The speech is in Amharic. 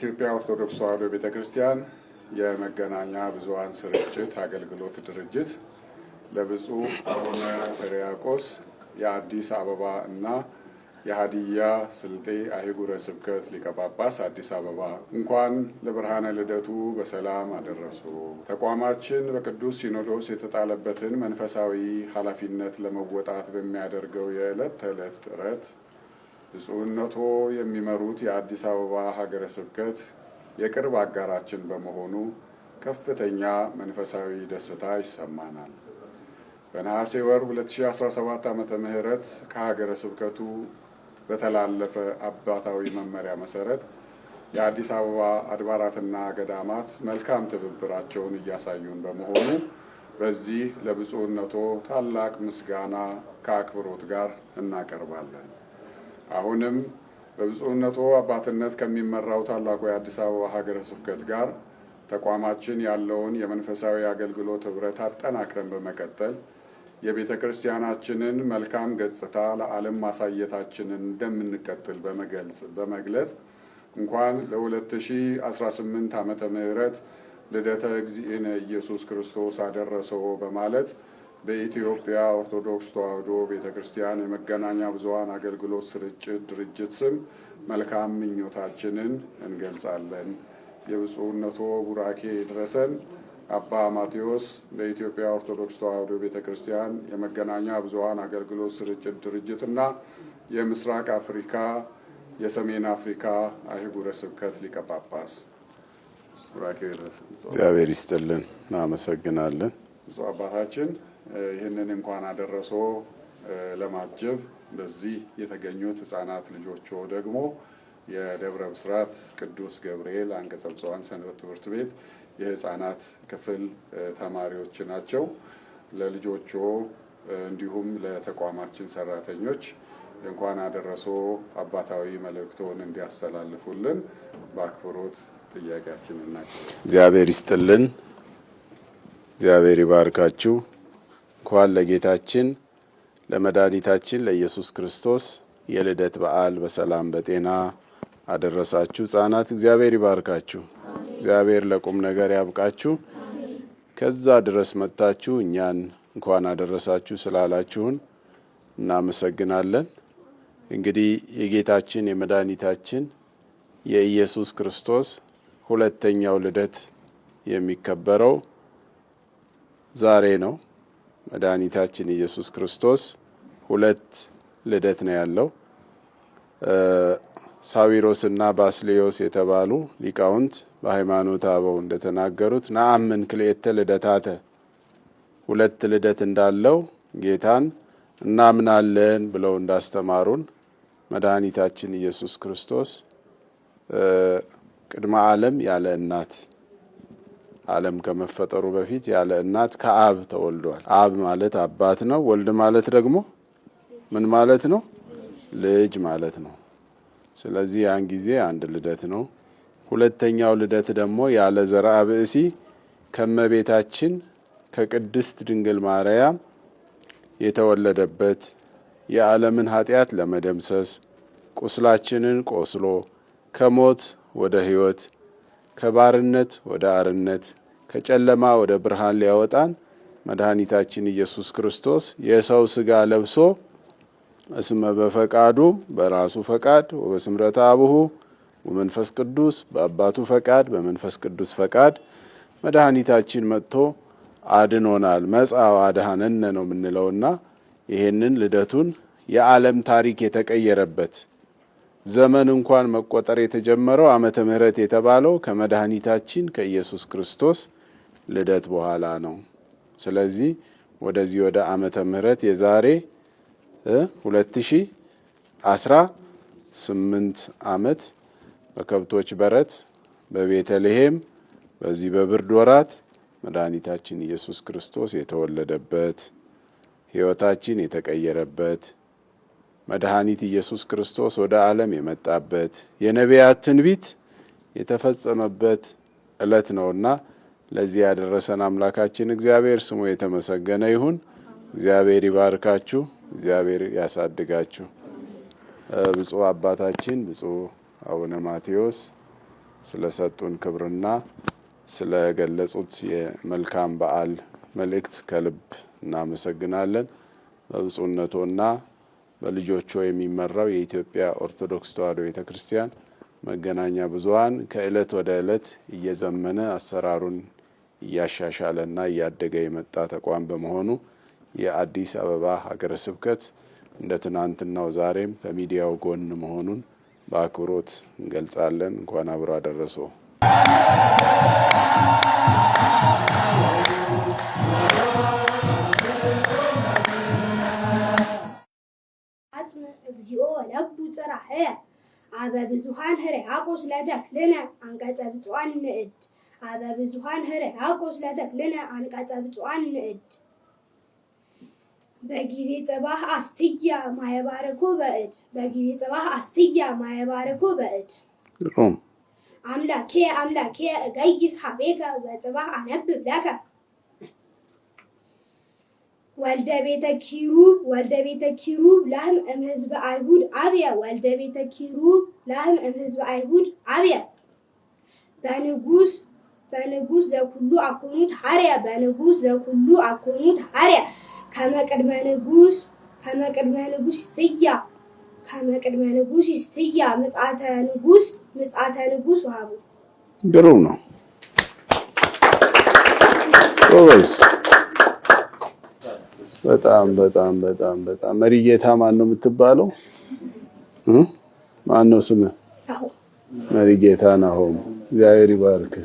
የኢትዮጵያ ኦርቶዶክስ ተዋሕዶ ቤተ ክርስቲያን የመገናኛ ብዙኃን ስርጭት አገልግሎት ድርጅት ለብፁዕ አቡነ ሕርያቆስ የአዲስ አበባ እና የሀዲያ ስልጤ አህጉረ ስብከት ሊቀ ጳጳስ፣ አዲስ አበባ፣ እንኳን ለብርሃነ ልደቱ በሰላም አደረሱ። ተቋማችን በቅዱስ ሲኖዶስ የተጣለበትን መንፈሳዊ ኃላፊነት ለመወጣት በሚያደርገው የዕለት ተዕለት ጥረት ብፁዕነቶ የሚመሩት የአዲስ አበባ ሀገረ ስብከት የቅርብ አጋራችን በመሆኑ ከፍተኛ መንፈሳዊ ደስታ ይሰማናል። በነሐሴ ወር 2017 ዓ.ም. ከሀገረ ስብከቱ በተላለፈ አባታዊ መመሪያ መሰረት የአዲስ አበባ አድባራትና ገዳማት መልካም ትብብራቸውን እያሳዩን በመሆኑ በዚህ ለብፁዕነቶ ታላቅ ምስጋና ከአክብሮት ጋር እናቀርባለን። አሁንም በብፁዕነቶ አባትነት ከሚመራው ታላቁ የአዲስ አበባ ሀገረ ስብከት ጋር ተቋማችን ያለውን የመንፈሳዊ አገልግሎት ህብረት አጠናክረን በመቀጠል የቤተ ክርስቲያናችንን መልካም ገጽታ ለዓለም ማሳየታችንን እንደምንቀጥል በመግለጽ እንኳን ለ2018 ዓ.ም. ልደተ እግዚእነ ኢየሱስ ክርስቶስ አደረሰዎ በማለት በኢትዮጵያ ኦርቶዶክስ ተዋሕዶ ቤተ ክርስቲያን የመገናኛ ብዙኃን አገልግሎት ስርጭት ድርጅት ስም መልካም ምኞታችንን እንገልጻለን። የብፁዕነቶ ቡራኬ ይድረሰን። አባ ማቴዎስ፣ በኢትዮጵያ ኦርቶዶክስ ተዋሕዶ ቤተ ክርስቲያን የመገናኛ ብዙኃን አገልግሎት ስርጭት ድርጅትና የምስራቅ አፍሪካ የሰሜን አፍሪካ አህጉረ ስብከት ሊቀ ጳጳስ። ቡራኬ ይድረሰን። እግዚአብሔር ይስጥልን፣ እናመሰግናለን። ብፁዕ አባታችን፣ ይህንን እንኳን አደረሶ ለማጀብ በዚህ የተገኙት ሕፃናት ልጆቹ ደግሞ የደብረ ብስራት ቅዱስ ገብርኤል አንቀጸ ብፁዓን ሰንበት ትምህርት ቤት የሕፃናት ክፍል ተማሪዎች ናቸው። ለልጆቹ እንዲሁም ለተቋማችን ሰራተኞች እንኳን አደረሶ አባታዊ መልእክቶን እንዲያስተላልፉልን በአክብሮት ጥያቄያችን እናቀርባለን። እግዚአብሔር ይስጥልን፣ እግዚአብሔር ይባርካችሁ። እንኳን ለጌታችን ለመድኃኒታችን ለኢየሱስ ክርስቶስ የልደት በዓል በሰላም በጤና አደረሳችሁ። ሕፃናት፣ እግዚአብሔር ይባርካችሁ። እግዚአብሔር ለቁም ነገር ያብቃችሁ። ከዛ ድረስ መጥታችሁ እኛን እንኳን አደረሳችሁ ስላላችሁን እናመሰግናለን። እንግዲህ የጌታችን የመድኃኒታችን የኢየሱስ ክርስቶስ ሁለተኛው ልደት የሚከበረው ዛሬ ነው። መድኃኒታችን ኢየሱስ ክርስቶስ ሁለት ልደት ነው ያለው። ሳዊሮስና ባስሌዮስ የተባሉ ሊቃውንት በሃይማኖተ አበው እንደተናገሩት ነአምን ክልኤተ ልደታተ፣ ሁለት ልደት እንዳለው ጌታን እናምናለን ብለው እንዳስተማሩን፣ መድኃኒታችን ኢየሱስ ክርስቶስ ቅድመ ዓለም ያለ እናት፣ ዓለም ከመፈጠሩ በፊት ያለ እናት ከአብ ተወልዷል። አብ ማለት አባት ነው። ወልድ ማለት ደግሞ ምን ማለት ነው? ልጅ ማለት ነው። ስለዚህ ያን ጊዜ አንድ ልደት ነው። ሁለተኛው ልደት ደግሞ ያለ ዘርአ ብእሲ ከመቤታችን ከቅድስት ድንግል ማርያም የተወለደበት፣ የዓለምን ኃጢአት ለመደምሰስ ቁስላችንን ቆስሎ ከሞት ወደ ሕይወት፣ ከባርነት ወደ አርነት፣ ከጨለማ ወደ ብርሃን ሊያወጣን መድኃኒታችን ኢየሱስ ክርስቶስ የሰው ስጋ ለብሶ እስመ በፈቃዱ፣ በራሱ ፈቃድ፣ ወበስምረተ አቡሁ ወመንፈስ ቅዱስ፣ በአባቱ ፈቃድ በመንፈስ ቅዱስ ፈቃድ መድኃኒታችን መጥቶ አድኖናል። መጽአ ወአድኀነነ ነው የምንለውና ይሄንን ልደቱን የዓለም ታሪክ የተቀየረበት፣ ዘመን እንኳን መቆጠር የተጀመረው፣ ዓመተ ምሕረት የተባለው ከመድኃኒታችን ከኢየሱስ ክርስቶስ ልደት በኋላ ነው። ስለዚህ ወደዚህ ወደ ዓመተ ምሕረት የዛሬ 2018 ዓመት በከብቶች በረት በቤተልሔም በዚህ በብርድ ወራት መድኃኒታችን ኢየሱስ ክርስቶስ የተወለደበት፣ ሕይወታችን የተቀየረበት፣ መድኃኒት ኢየሱስ ክርስቶስ ወደ ዓለም የመጣበት፣ የነቢያት ትንቢት የተፈጸመበት ዕለት ነውና ለዚህ ያደረሰን አምላካችን እግዚአብሔር ስሙ የተመሰገነ ይሁን። እግዚአብሔር ይባርካችሁ፣ እግዚአብሔር ያሳድጋችሁ። ብፁዕ አባታችን ብፁዕ አቡነ ማቴዎስ ስለሰጡን ክብርና ስለገለጹት የመልካም በዓል መልእክት ከልብ እናመሰግናለን። በብፁዕነቶና በልጆቹ የሚመራው የኢትዮጵያ ኦርቶዶክስ ተዋሕዶ ቤተ ክርስቲያን መገናኛ ብዙኃን ከእለት ወደ እለት እየዘመነ አሰራሩን እያሻሻለና እያደገ የመጣ ተቋም በመሆኑ የአዲስ አበባ ሀገረ ስብከት እንደ ትናንትናው ዛሬም ከሚዲያው ጎን መሆኑን በአክብሮት እንገልጻለን። እንኳን አብሮ አደረሰው። አጽም እግዚኦ ለቡ ጽራህየ አበ ብዙኃን ሕርያቆስ ለተክልነ አንቀጸ ብፁዓን ንእድ። አበ ብዙኃን ሕርያቆስ ለተክልነ አንቀጸ ብፁዓን ንእድ። በጊዜ ጽባህ አስትያ ማየባርኮ በእድ። በጊዜ ጽባህ አስትያ ማየባርኮ በእድ። ግሩም። አምላኬ አምላኬ እገይስ ሀቤከ ወጽባህ አነብብ ለከ። ወልደ ቤተ ኪሩብ ወልደ ቤተ ኪሩብ ላህም እምሕዝበ አይሁድ አብየ። ወልደ ቤተ ኪሩብ ላህም እምሕዝበ አይሁድ አብየ። በንጉስ በንጉስ ዘኩሉ አኮኑት ሐርየ። በንጉስ ዘኩሉ አኮኑት ሐርየ። ከመቅድመ ንጉስ ከመቅድመ ንጉስ ይስትያ ከመቅድመ ንጉስ ይስትያ ምጽአተ ንጉስ ምጽአተ ንጉስ ወሀቡ። ግሩም ነው። ጎበዝ። በጣም በጣም በጣም በጣም። መሪጌታ ማን ነው የምትባለው? ማን ነው ስምህ? አሁ መሪጌታ ናሆም። እግዚአብሔር ይባርክ።